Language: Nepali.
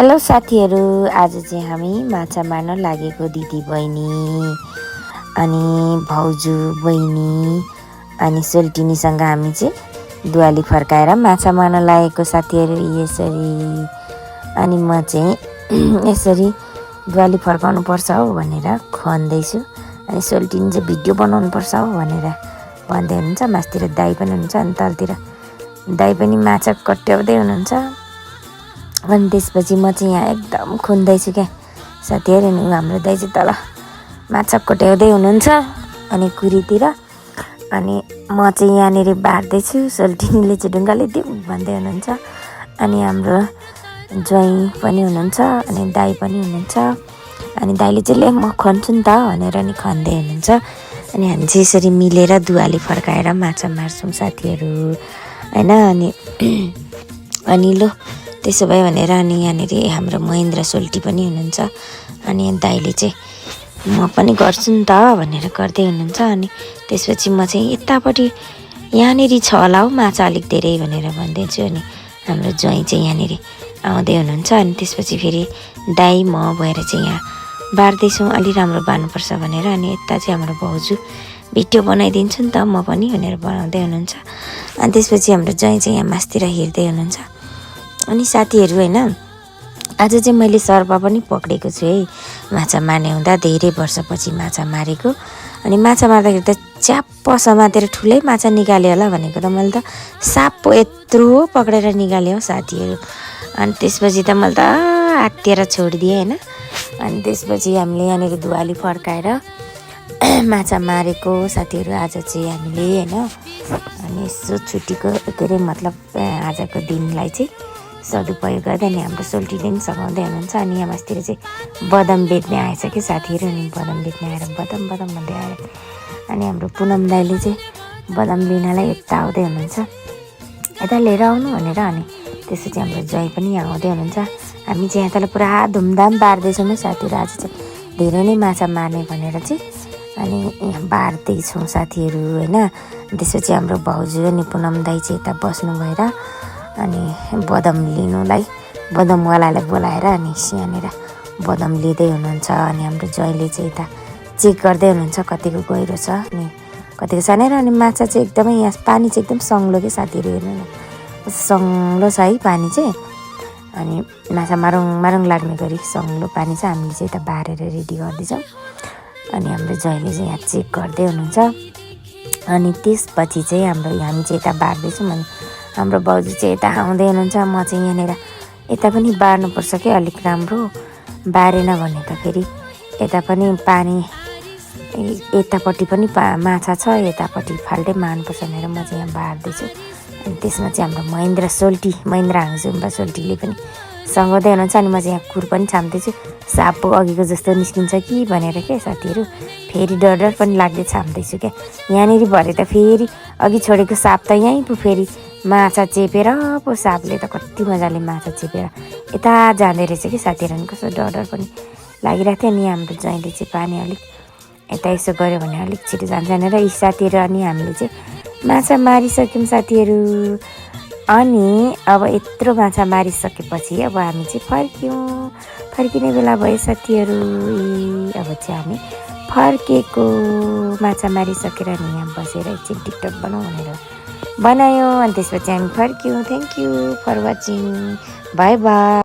हेलो साथीहरू, आज चाहिँ हामी माछा मार्न लागेको दिदी बहिनी अनि भाउजू बहिनी अनि सोल्टिनीसँग हामी चाहिँ दुवाली फर्काएर माछा मार्न लागेको साथीहरू यसरी। अनि म चाहिँ यसरी दुवाली फर्काउनु पर्छ हौ भनेर खन्दैछु। अनि सोल्टिनी चाहिँ भिडियो बनाउनु पर्छ हौ भनेर भन्दै हुनुहुन्छ। मास्तिर दाइ पनि हुनुहुन्छ अनि तलतिर दाइ पनि माछा कट्याउँदै हुनुहुन्छ। अनि त्यसपछि म चाहिँ यहाँ एकदम खुन्दैछु क्या साथीहरू। अनि हाम्रो दाइ चाहिँ तल माछा कोट्याउँदै हुनुहुन्छ अनि कुरीतिर। अनि म चाहिँ यहाँनिर बार्दैछु, सोल्टिनीले चाहिँ ढुङ्गाले दिउँ भन्दै हुनुहुन्छ। अनि हाम्रो ज्वाइँ पनि हुनुहुन्छ अनि दाइ पनि हुनुहुन्छ। अनि दाइले चाहिँ ले म खन्छु नि त भनेर नि खन्दै हुनुहुन्छ। अनि हामी चाहिँ यसरी मिलेर दुवाली फर्काएर माछा मार्छौँ साथीहरू होइन। अनि लु त्यसो भयो भनेर अनि यहाँनिर हाम्रो महेन्द्र सोल्टी पनि हुनुहुन्छ। अनि दाइले चाहिँ म पनि गर्छु नि त भनेर गर्दै हुनुहुन्छ। अनि त्यसपछि म चाहिँ यतापट्टि यहाँनिर छ होला हौ माछा अलिक धेरै भनेर भन्दैछु। अनि हाम्रो ज्वाइँ चाहिँ यहाँनिर आउँदै हुनुहुन्छ। अनि त्यसपछि फेरि दाइ म भएर चाहिँ यहाँ बार्दैछौँ, अलि राम्रो बार्नुपर्छ भनेर। अनि यता चाहिँ हाम्रो भाउजू भिडियो बनाइदिन्छु नि त म पनि भनेर बनाउँदै हुनुहुन्छ। अनि त्यसपछि हाम्रो ज्वाइँ चाहिँ यहाँ मासतिर हेर्दै हुनुहुन्छ। अनि साथीहरू होइन, आज चाहिँ मैले सर्प पनि पक्रेको छु है। माछा मार्ने हुँदा धेरै वर्षपछि माछा मारेको। अनि माछा मार्दाखेरि त च्याप्प समातेर ठुलै माछा निकाल्यो होला भनेको त मैले त साप यत्रो पक्रेर निकालेँ हौ साथीहरू। अनि त्यसपछि त मैले त आत्तिएर छोडिदिएँ होइन। अनि त्यसपछि हामीले यहाँनिर दुवाली फर्काएर माछा मारेको साथीहरू आज चाहिँ हामीले होइन। अनि यसो छुट्टीको के अरे मतलब आजको दिनलाई चाहिँ सदुपयोग गर्दा नि हाम्रो सोल्टीले पनि सघाउँदै हुनुहुन्छ। अनि यहाँ मासतिर चाहिँ बदम बेच्ने आएछ कि साथीहरू। अनि बदम बेच्ने आएर बदम भन्दै आएर अनि हाम्रो पुनम दाइले चाहिँ बदम लिनलाई यता आउँदै हुनुहुन्छ, यता लिएर आउनु भनेर। अनि त्यसपछि हाम्रो ज्वाइँ पनि आउँदै हुनुहुन्छ। हामी चाहिँ यहाँ तल पुरा धुमधाम बार्दैछौँ है साथीहरू। आज चाहिँ धेरै नै माछा मार्ने भनेर चाहिँ अनि यहाँ बार्दैछौँ साथीहरू होइन। त्यसपछि हाम्रो भाउजू अनि पुनम दाइ चाहिँ यता बस्नु भएर अनि बदम लिनुलाई बदमवालालाई बोलाएर अनि यहाँनिर बदम लिँदै हुनुहुन्छ। अनि हाम्रो ज्वाइँले चाहिँ यता चेक गर्दै हुनुहुन्छ कतिको गहिरो छ अनि कतिको सानेर। अनि माछा चाहिँ एकदमै यहाँ पानी चाहिँ एकदम सङ्लो के साथीहरू, हेर्नु न सङ्लो छ है पानी चाहिँ। अनि माछा मारौँ लाग्ने गरी सङ्लो पानी छ। हामीले चाहिँ यता बारेर रेडी गर्दैछौँ। अनि हाम्रो ज्वाइँले चाहिँ यहाँ चेक गर्दै हुनुहुन्छ। अनि त्यसपछि चाहिँ हामी चाहिँ यता बार्दैछौँ। अनि हाम्रो भाउजू चाहिँ यता आउँदै हुनुहुन्छ। म चाहिँ यहाँनिर यता पनि बार्नुपर्छ कि अलिक राम्रो, बारेन भने त फेरि यता पनि पानी यतापट्टि पनि माछा छ, यतापट्टि फाल्टै मार्नुपर्छ भनेर म चाहिँ यहाँ बार्दैछु। अनि त्यसमा चाहिँ हाम्रो महेन्द्र हाङजुम्बा सोल्टीले पनि सँगाउँदै हुनुहुन्छ। अनि म चाहिँ यहाँ कुर पनि छाम्दैछु, साप अघिको जस्तो निस्किन्छ कि भनेर क्या साथीहरू। फेरि डर पनि लाग्दै छाम्दैछु क्या। यहाँनिर भरे त फेरि अघि छोडेको साप त यहीँ पो फेरि माछा चेपेर पो सापले त कति मजाले माछा चेपेर यता जाँदै रहेछ कि साथीहरू। अनि कस्तो डर पनि लागिरहेको थियो। अनि हाम्रो ज्वाइँले चाहिँ पानी अलिक यता यसो गऱ्यो भने अलिक छिटो जान्छ भनेर यी साथीहरू। अनि हामीले चाहिँ माछा मारिसक्यौँ साथीहरू। अनि अब यत्रो माछा मारिसकेपछि अब हामी चाहिँ फर्किने बेला भयो साथीहरू। अब चाहिँ हामी फर्केको माछा मारिसकेर अनि यहाँ बसेर एकछिन टिकटक बनाउँ भनेर बनायो। अनि त्यसपछि हामी फर्क्यौँ। Thank you for watching, bye by.